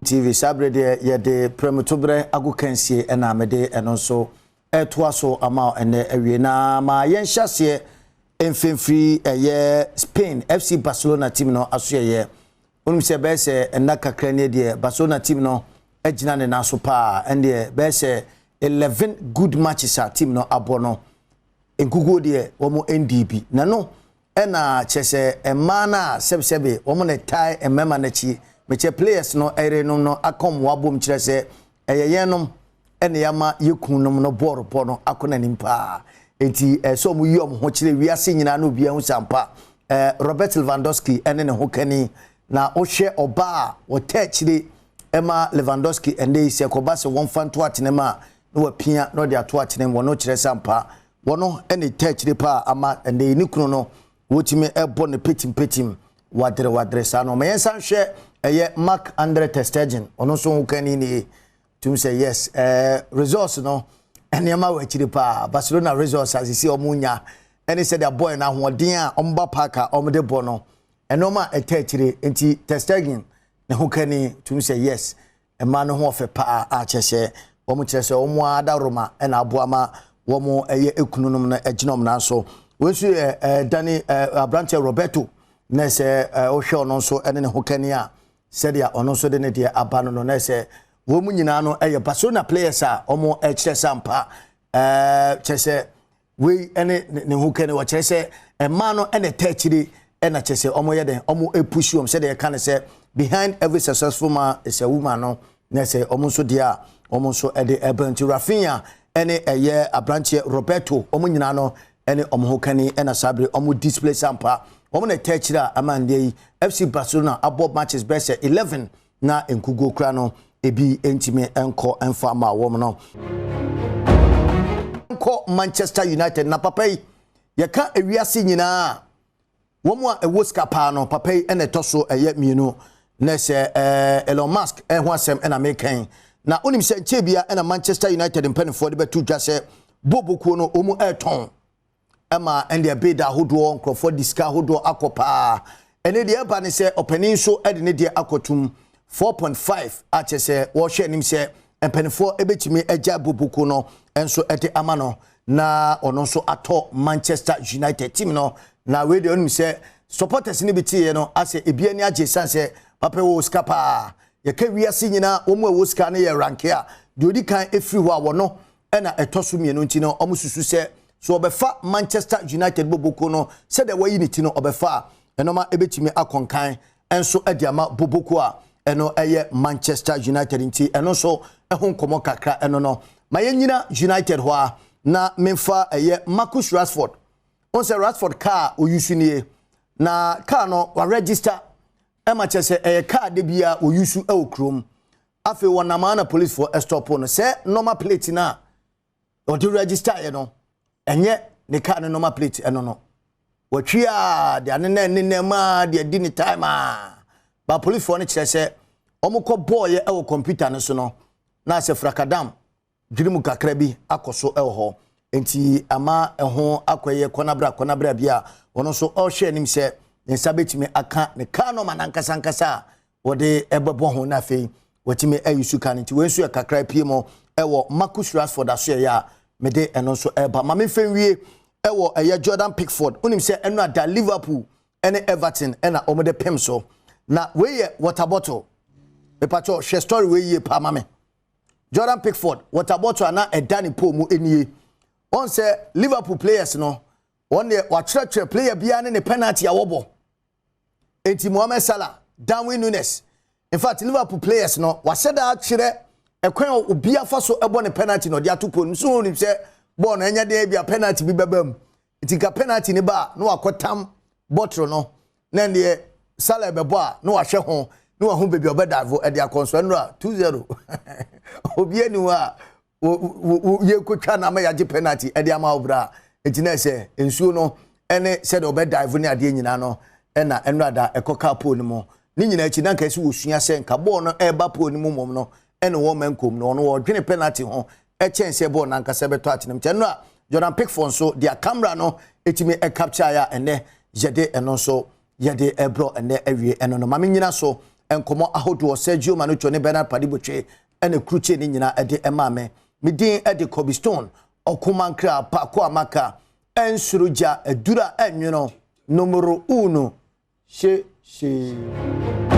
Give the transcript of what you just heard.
TV saa berɛ deɛ yɛde prɛmtoberɛ agokansie ɛna mede ɛno nso ɛtoa so ama ɛnɛ awie. Na ma yɛnhyɛ aseɛ mfimfiri ɛyɛ Spain FC Barcelona team no aso. Yɛyɛ wonim sɛ bɛyɛ sɛ ɛnna kakra nie deɛ, Barcelona team no agyina ne nan so paa. Ɛndeɛ bɛyɛ sɛ 11 good matches a team no abɔ no, nkukuo deɛ wɔn ndii bi na no. Ɛna kyerɛ sɛ mmaa no a sɛbesɛbe wɔn na tae mmarima n'akyi, mekyɛ players no ɛyerenom no aka wɔn abom kyerɛ sɛ ɛyɛ yɛn nom ɛna yɛama yɛkun nom no bɔɔlo bɔ no akɔ n'anim paa. Eti ɛsɛ wɔn yi wɔn ho kyerɛ wiase nyinaa na obiara ho sampa. Robert Lewandowski ɛne ne ho kani na wohwɛ ɔbaa a wɔtɛ akyire ɛma Lewandowski ɛnɛ yi sɛ kɔba sɛ wɔmfa nto atene mu a, na wapia na ɔde ato atene mu. Wɔn kyerɛ sampa wɔn ɛne tɛ akyire paa ama ɛnɛ yi ne kunu no wɔtumi ɛbɔ ne petimpetim wadere wadere saa no. Ɔmo yɛn nsa nhwɛ ɛyɛ Marc Andre ter Stegen, ɔno nso ho kani nie tum sɛ yes, results no, nneɛma wɔ akyire paa. Barcelona results asisi ɔmo nya ɛne sɛdeɛ boy no ahoɔden a ɔmo ba park a ɔmo de bɔ no, nneɛma a ɛtɛ akyire. Nti ter Stegen ne ho kani tum sɛ yes, mmaa no ho ɔfɛ paa a kyerɛ sɛ wɔn kyerɛ sɛ wɔn adaworoma ɛna aboa ma wɔn ɛyɛ ekununom no ɛgyina wɔn nan so. Wɔn nso yɛ Dani aberanteɛ Roberto na sɛ ɔhwɛ ɔno nso ɛne ne ho kani a, sɛdeɛ ɔno nso de ne deɛ aba no na sɛ wɔn mu nyinaa no ɛyɛ Barcelona players a wɔn ɛkyerɛ sɛ ampa kyerɛ sɛ wei ɛne ne ho kani. Wɔkyerɛ sɛ mmaa no ɛna ɛtɛ akyire ɛna kyerɛ sɛ wɔn yɛ dɛn, wɔn epush wɔn sɛdeɛ yɛka no sɛ "behind every successful man is a woman" no, na sɛ wɔn nso deɛ a wɔn nso ɛde ɛbɛn. Nti Raphinha ɛne ɛyɛ aberanteɛ Roberto, wɔn nyinaa no ɛne wɔn ho kani ɛna saa bere wɔn display sampa wɔn na ɛtɛ akyire a ama ndeɛ yi FC Barcelona abɔ matches bɛyɛ sɛ 11 na nkuguo kura no ebi ntumi nkɔ mfa ma wɔn no. Nkɔ Manchester United na papa yi yɛka ewiase nyinaa, wɔn a ɛwɔ sika paa no, papa yi ɛna ɛtɔ so ɛyɛ mmienu na sɛ Elon Musk ɛho asɛm ɛna mekan. Na onim sɛ nkyɛn bia ɛna Manchester United mpanimfoɔ de bɛto dwa sɛ bobokuo no wɔn ɛretɔn ɛma ɛndeɛ bid ahodoɔ, nkurɔfoɔ de sika ahodoɔ akɔ paa. Ɛne deɛ ɛba ne sɛ ɔpanin nso ɛde ne deɛ akɔtum 4.5 akyɛ sɛ wɔrehwɛ anim sɛ mpanimfoɔ ɛbɛtumi agya bobokuo no nso ɛde ama no na ɔno nso atɔ Manchester United team no. Na wei deɛ, onim sɛ supporters no bi teeɛ no asɛ ebi ani agye san sɛ papa wɔ sika paa. Yɛka wiase nyinaa wɔn a ɛwɔ sika no yɛ rank a deɛ odi kan efiri hɔ a, wɔno ɛna ɛtɔ so mmienu. Nti no wɔn susu sɛ so ɔbɛfa Manchester United boboko no sɛdeɛ wɔayi ne ti no, ɔbɛfa a ɛnɔma ɛbɛtumi akɔnkan ɛnso ɛde ama boboko a ɛno ɛyɛ Manchester United. Nti ɛno nso ɛho nkɔmɔ kakra ɛno no. Ma yɛnyina United hɔ a na memfa ɛyɛ Marcus Rashford. Wɔn sɛ Rashford kaa oyusu nie na kaa no waregister ɛma kyerɛ sɛ ɛyɛ kaa de bia oyusu ɛwɔ kurom. Afei wɔnam ana policefoɔ ɛstop no sɛ normal plate na ɔde register yɛ no, ɛnyɛ ne kaa no normal plate. Ɛno no wɔtwi a de ane ne nam a de adi ne time a ba policefoɔ no kyerɛ sɛ wɔn kɔ bɔɔyɛ ɛwɔ computer no so no na sɛ frakadam dwiri mu kakra bi akɔ so ɛwɔ hɔ. Nti ama ɛho akɔyɛ kɔnabra kɔnabra bi a wɔn nso ɔrehwɛ anim sɛ ne nsa bɛtumi aka ne kaa nɔɔma nankasa nkasa a wɔde ɛbɛbɔ ho na afei wɔtumi ayi su kaa no. Nti wɔn nso yɛ kakra pie mu ɛwɔ Marcus Rashford aso yɛ a mede ɛno nso ɛreba. Maame fɛn wie ɛwɔ ɛyɛ Jordan Pickford. Wonim sɛ ɛno ada Liverpool ɛne Everton ɛna wɔn de pem so na wei yɛ water bottle. Mepatwɛ hwɛ story wei yie paa ma me. Jordan Pickford water bottle a na ɛda ne pole mu nie. Wɔn sɛ Liverpool players no, wɔn deɛ wɔatwerɛtwerɛ player biara ne ne penalty a wɔbɔ. Eti Mohamed Salah, Darwin Nunes, in fact Liverpool players no wahyɛ da atwerɛ ɛkwan a obi afa so ɛbɔ ne penalty na ɔde ato pole no so. Wɔn nim sɛ bɔɔl no ɛnyɛ deɛ bi a penalty bi bɛba mu, nti nka penalty ne ba a na wakɔ tam bottle no na deɛ Salah bɛbɔ a na wahwɛ ho na wahu baabi a ɔbɛdive ɛde akɔ nso. Ɛnora 2-0, obi ani hɔ a yɛkɔtwa na ama yɛagye penalty ɛde ama wo bra. Nti na ɛsɛ nsuo no ɛne sɛdeɛ ɔbɛdive ne adeɛ nyinaa no ɛna ɛnora da ɛkɔ kaa pole no mu. Ne nyinaa akyi na nka ɛsɛ wɔsua sɛ nka bɔɔl no ɛreba pole no mu mmom no ɛna wɔn mɛ nkom no, ɔno wɔdwene penalty ho ɛkyɛn sɛ bɔɔl nankasa bɛtɔ atenam. Kyɛn no a Jordan Pickford nso deɛ camera no ɛtumi ɛcapture a ɛnɛ yɛde ɛno nso yɛde ɛbrɔ ɛnɛ awie. Ɛno no maame nyina so. Nkɔmmɔ ahodoɔ Sergio Manucho ne Bernard Padibotwe ɛna krukyie ne nyinaa ɛde ɛmaa me. Me din ɛde Kobe Stone Ɔkomankra Paako Amaka ɛnsoro gya adura ɛnwono numero uno. Hye hye.